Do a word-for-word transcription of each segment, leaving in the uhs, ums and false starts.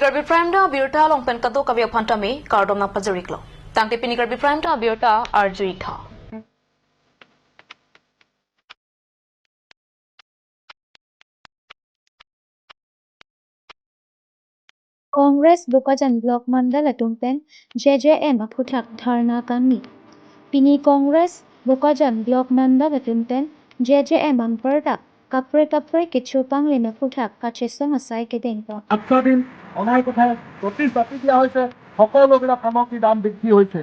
Karbi Prime Time abirta along pen kadokave aphan tame kardom nangpajir-iklo. Tangte pini Karbi Prime Time abirta arju-ik tha. Congress Bokajan Block Mandal atum pen J J M aphuthak dharna kangni. Pini Congress Bokajan Block Mandal atum pen J J M anparta kaprek kaprek kecho panglim aphuthak kachesong asai kedengpon. আচ্ছা দিন অনাৰ কথা প্ৰতিশ্ৰুতি দিয়া হৈছে, সকলোবিলাক সামগ্ৰী দাম বৃদ্ধি হৈছে।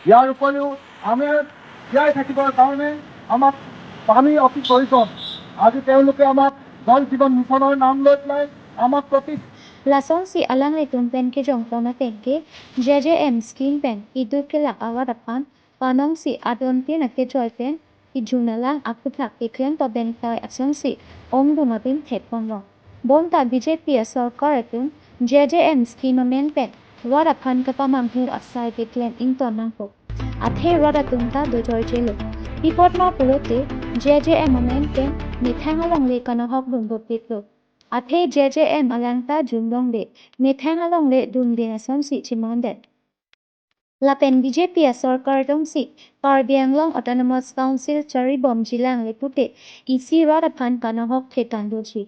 ইয়াৰ উপৰিও আমি জীয়াই থাকিবৰ কাৰণে আমাক পানী অতি প্ৰয়োজন। আজি তেওঁলোকে আমাক জল জীৱন মিছনৰ নাম লৈ পেলাই আমাক প্ৰতি Lasonsi alanglitum pen kejongpon ateng ke J J M scheme pen iduk kelak arat aphan panongsi adon tin akejoi pen ijun alang aphuthak keklem pabengtai asonsi ongdung abim thekponlo. Bonta B J P asorkar atum J J M scheme amen pen rat aphan kapamanghu asai keklem ington nangpo. Athe rat atum ta dojoijelo. Pi apot ma pulote J J M amen pen methang alongle kanohok dun dopiklo. Athe J J M alang ta junlongle methang alongle dunding asonsi chimondet. Lapen B J P asorkar dongsi Karbi Anglong Autonomous Council charibomjilang le pute isi rat aphan kanohok thekang doji.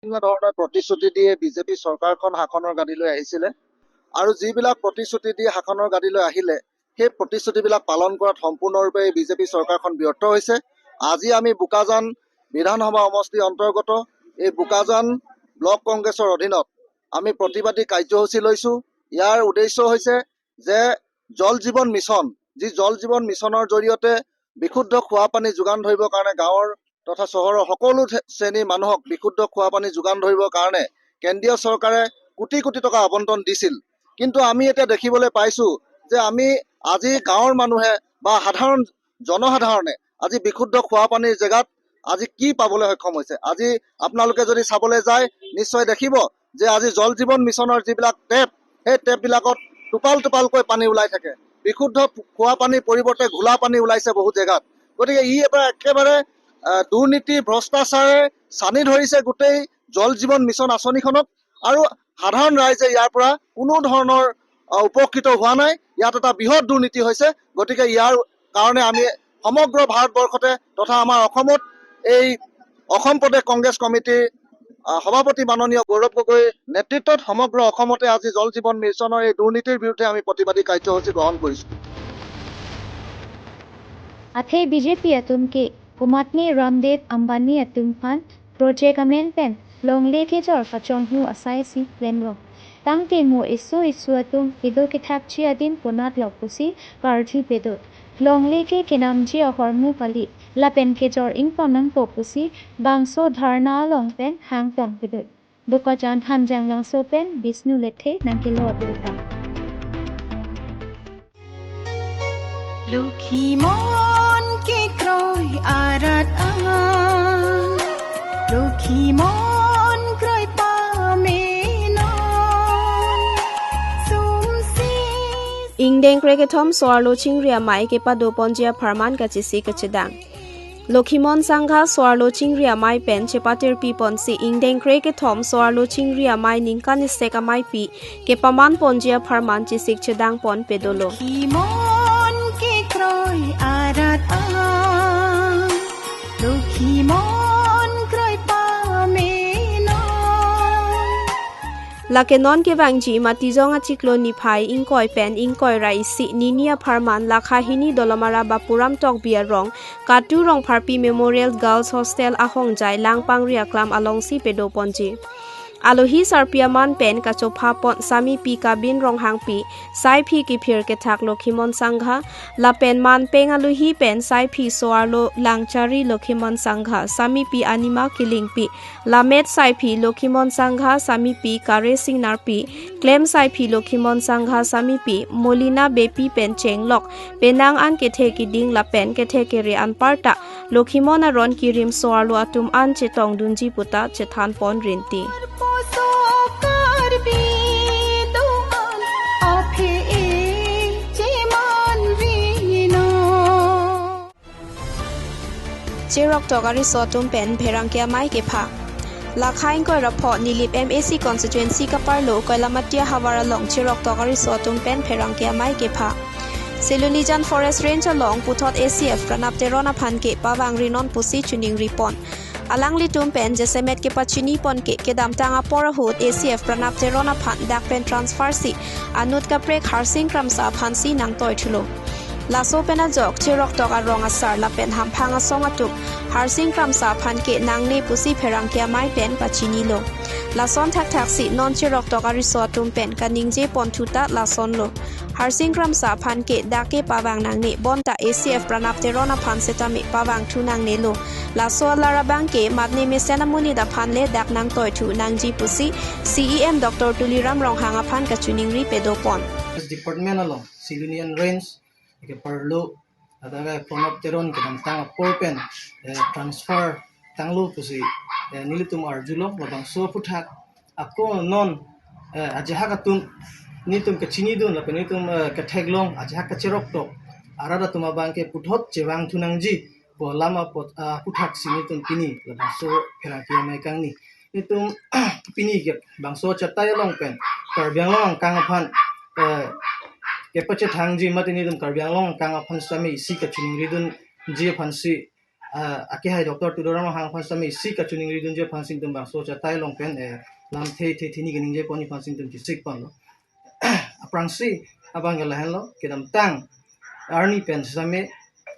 বিভিন্ন ধৰণৰ প্ৰতিশ্ৰুতি দিয়ে বিজেপি চৰকাৰখন শাসনৰ গাদীলৈ আহিছিলে আৰু যিবিলাক প্ৰতিশ্ৰুতি দি শাসনৰ গাদীলৈ আহিলে, সেই প্ৰতিশ্ৰুতিবিলাক পালন কৰাত সম্পূৰ্ণৰূপে এই বিজেপি চৰকাৰখন ব্যৰ্থ হৈছে। আজি আমি বোকাজান বিধানসভা সমষ্টিৰ অন্তৰ্গত এই বোকাজান ব্লক কংগ্ৰেছৰ অধীনত আমি প্ৰতিবাদী কাৰ্যসূচী লৈছো। ইয়াৰ উদ্দেশ্য হৈছে যে জল জীৱন মিছন, যি জল জীৱন মিছনৰ জৰিয়তে বিশুদ্ধ খোৱা পানী যোগান ধৰিবৰ কাৰণে গাঁৱৰ তথা চহৰৰ সকলো থে-, শ্ৰেণীৰ মানুহক বিশুদ্ধ খোৱা পানী যোগান ধৰিবৰ কাৰণে কেন্দ্ৰীয় চৰকাৰে কোটি কোটি টকা আবণ্টন দিছিল। কিন্তু আমি এতিয়া দেখিবলৈ পাইছো যে আমি আজি গাঁৱৰ মানুহে বা সাধাৰণ জনসাধাৰণে আজি বিশুদ্ধ খোৱা পানীৰ জেগাত আজি কি পাবলৈ সক্ষম হৈছে। আজি আপোনালোকে যদি চাবলৈ যায়, নিশ্চয় দেখিব যে আজি জল জীৱন মিছনৰ যিবিলাক টেপ, সেই টেপবিলাকত টোপাল টোপালকৈ পানী ওলাই থাকে। বিশুদ্ধ খোৱা পানীৰ পৰিৱৰ্তে ঘোলা পানী ওলাইছে বহুত জেগাত। গতিকে ই এটা একেবাৰে, আহ, দুৰ্নীতি, ভ্ৰষ্টাচাৰে ছানি ধৰিছে গোটেই জল জীৱন মিছন আঁচনিখনক। আৰু সাধাৰণ ৰাইজে ইয়াৰ পৰা কোনো ধৰণৰ, আহ, উপকৃত হোৱা নাই। ইয়াত এটা বৃহৎ দুৰ্নীতি হৈছে। গতিকে ইয়াৰ কাৰণে আমি সমগ্ৰ ভাৰতবৰ্ষতে তথা আমাৰ অসমত এই অসম প্ৰদেশ কংগ্ৰেছ কমিটিৰ, আহ, সভাপতি মাননীয় গৌৰৱ গগৈৰ নেতৃত্বত সমগ্ৰ অসমতে আজি জল জীৱন মিছনৰ এই দুৰ্নীতিৰ বিৰুদ্ধে আমি প্ৰতিবাদী কাৰ্যসূচী গ্ৰহণ কৰিছো। Athe B J P atum ke komatne Ramdev Ambani atum aphan project amen pen longle kejor kachonghu asai si klemlo. Tangte mo isu isu atum ido kethakji adim konatlo pusi karju pedo. Longle ke kenamji ahormu kali, lapen kejor ington nangpo pusi bangso dharna along pen hangtong pedo. Bokajan Hanjanglangso pen Bishnu Lekthe nangkelo abirta. Lokhimon kekroi arat ang, Lokhimon kroi pameno, sumsi. Ingdeng krekethom so-arlo chingri amei kepadoponji apharman kachesik kachedang. Lokhimon Sangha so-arlo chingri amei pen chepatirpiponsi ingdeng krekethom so-arlo chingri amei ningkan isek ameipi kepamanponji apharman chesik chedangpon pedolo. Lokhimon kekroi arat ang, Lokhimon kroi pameno. Lake non kevangji Matijong achiklo niphai ingkoi pen ingkoi ra isi nini apharman lakha hini Dolamara Bapuram Tokbi arong Katu Rongpharpi Memorial Girls Hostel ahongjai Langpangri aklam alongsi pedoponji. Alohi sarpi aman pen kachophapon Samipi Kabin Ronghangpi, Saiphi Kiphir Kethak Lokhimon Sangha, lapen manpeng alohi pen Saiphi so-arlo Langchari Lokhimon Sangha, Samipi Anima Kilingpi, Lamet Saiphi Lokhimon Sangha Samipi Kare Singnarpi, Klem Saiphi Lokhimon Sangha Samipi, Molina Beypi pen chenglok penang an kethe kiding lapen kethe kere anparta Lokhimon aron kirim so-arlo atum an chetongdunji puta chethanpon rinti. Cheroktok ariso atum pen pherangke amei kepha. Lakha ingkoi ra pho Nilip M A C constituency kaparlo Koilamati ahavar along cheroktok ariso atum pen pherangke amei kepha. Silunijan Forest Range along puthot A C F Pranab Teron aphan ke pavangri non pusi choningri pon. Alanglitum pen jasemet kepachini pon ke kedamtang apor ahut A C F Pranab Teron aphan dak pen transfer si anut kaprek Harsing Kramsa aphan si nangtoi thulo. Laso pen ajok cheroktok arong asar lapen hamphang asong atum Harsing Kramsa aphan ke nangne pusi pherangke amei pen pachinilo. Lason thakthak si non cheroktok ariso atum pen kaningje pon thu ta lasonlo. Harsing Kramsa aphan ke dak ke pavang nangne bonta A C F Pranab Teron aphan setame pavang thu nangnelo. Laso alar abang ke matne mesen amonit aphan le dak nangtoi thu nangji pusi C E M Doctor Tuliram Ronghang aphan kachoningri pedo pon. Forest Department along Silunijan Range keparlo ladak Pranab Teron kedamtang apor pen eh, transfer tanglo pusi eh, nelitum arjulo, labangso aphuthak ako non eh, ajahak atum nelitum kachinidun lapen nelitum eh, ketheklong ajahak kacheroktok arat atum abang ke puthot chevang thu nangji pu alam apot ah, aphuthak si nelitum pini labangso pherangke amei kangni. Nelitum pini ke bangso chatai along pen Karbi Anglong angkang aphan eh, kepachethangji mate nelitum Karbi Anglong angkang aphan setame isi kachoningridunji aphan si ah, akehai Doctor Tuliram Ronghang aphan setame isi kachoningridunji aphan si nelitum bangso chatai along pen eh, lamthe the theni kaningje ponji aphan si nelitum chisik ponlo. Aphrangsi abang ke lahenlo, kedamtang arni pen setame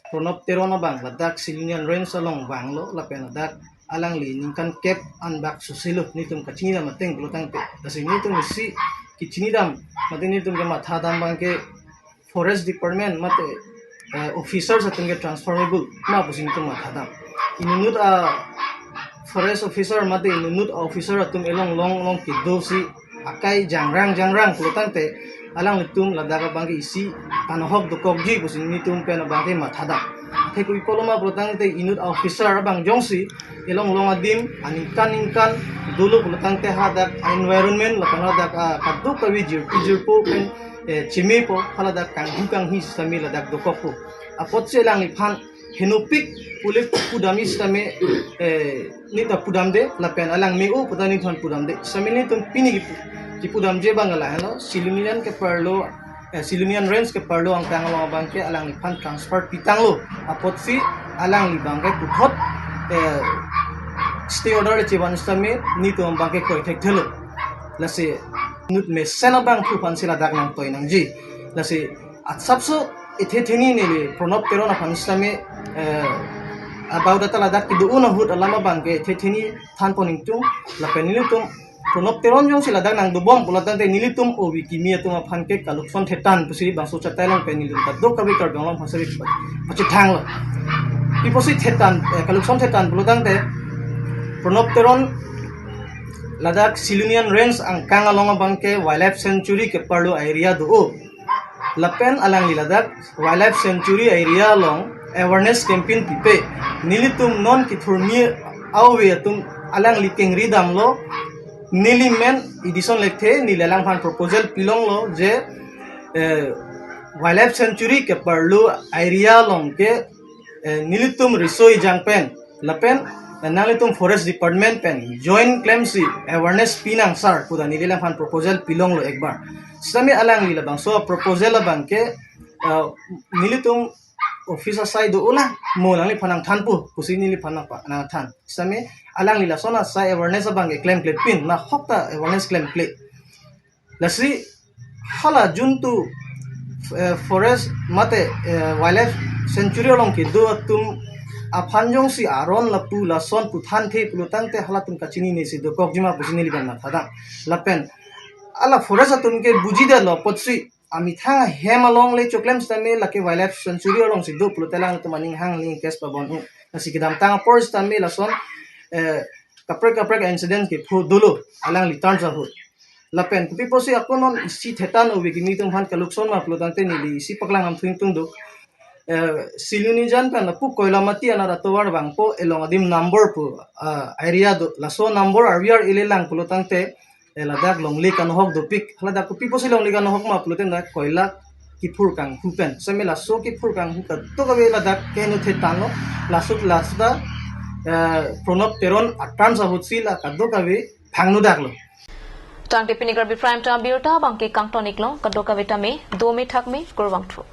Pranab Teron abang ladak Silunijan Range along vanglo lapen ladak alangli ningkan kep anbak soselo nelitum kachinidam ateng pulo tangte. Lasi nelitum isi kachinidam mate nelitum kemathadam abang ke Forest Department mate eh, officers atum ke transferable ma pusi nelitum mathadam. Inut a forest officer mate inut officer atum elong long long kedo si akai jangrang jangrang pulo tangte alanglitum ladak abang ke isi kanohok dokokji pusi nelitum pen abang ke mathadam. Athe kopi apotlo ma pulo tangte inut officer abang jongsi elong long adim aningkan ningkan dolo pulo tangte hadak environment lapen hadak ah, kadokave jirpi jirpo pen eh, chimipo haladak kanghu kanghi setame ladak dokokpo. Apotsi alangliphan henopik pule pudam setame eh, neta pudamde lapen alang me-o puta nelitum pudamde. Setame nelitum pini kipu- kipudamji abang lahenlo Silunijan keparlo eh, Silunijan Range keparlo angkang along abang ke alangliphan transfer pitanglo. Apotsi alangli abang ke puthot eh, stay order le chevan setame nelitum abang ke kroi thekthelo. Lasi inut mesen abangphu aphan si ladak nangtoi nangji. Lasi asapso ethe theni neli Pranab Teron aphan setame eh, about data ladak kedo-un ahut alam abang ke ethe theni than pon ingtung lapen nelitum Pranab Teron jongsi ladak nangdobom pulo tangte nelitum obi kimi atum aphan ke kalukson thetan pusi bangso chatai along pen nelitum kadokave Karbi Anglong aphan si pachethanglo. Kopi apotsi thetan eh, kalukson thetan pulo tangte Pranab Teron ladak Silunijan Range angkang along abang ke Wildlife Sanctuary keparlo area do-o. Lapen alangli ladak Wildlife Sanctuary area along awareness campaign pipe. Nelitum non kethurmi ave atum alangli kengri damlo. Neli men Edison Lekthe, neli alangphan proposal pilonglo je eh, Wildlife Sanctuary keparlo area along ke eh, nelitum riso ejang pen lapen eh, nanglitum Forest Department pen join klemsi awareness pinang sir puta neli alangphan proposal pilonglo ekbar. Setame alangli labangso proposal abang ke eh, nelitum office asai do-o la mo nangliphan nangthanpo pusi neliphan nangpa- nangthan. Setame alangli lason asai awareness abang ke klemklepin, nahokta awareness klemkle. Lasi hala juntu eh, forest mate eh, Wildlife Sanctuary along kedo atum aphan jongsi aron lapu lason puthanthe pulo tangte halatum kachinine si dokokji ma pusi neli abang mathadam. Lapen hala forest atum ke bujidetlo apotsi amethang ahem along le choklem setame lake Wildlife Sanctuary alongsi do pulote alangtum aning hang ling case pabon-o. Lasi kedamtang apor setame lason eh, kaprek kaprek incident kepho dolo alangli turn ahut. Lapen kopi apotsi ako non isi thetan obi kimi atum aphan kalukson ma pulo tangte neli isi paklang amthu ingtung do. Eh, Silunijan pen lapu Koilamati anat atovar vangpo elong adim number pu ah, area do. Laso number arvi ar-e le lang pulo tangte eh, ladak longle kanohok dopik. Ladak kopi apotsi longle kanohok ma pulote ladak koila kiphur kanghu pen. Setame laso kiphur kanghu kadokave ladak keno thetanlo. Laso lasta eh, Pranab Teron a-terms ahutsi la kadokave phangno daklo. Tangte pini Karbi Prime Time abirta abangke kangton-iklo, kadokave tame dome thakme, kurvangthu.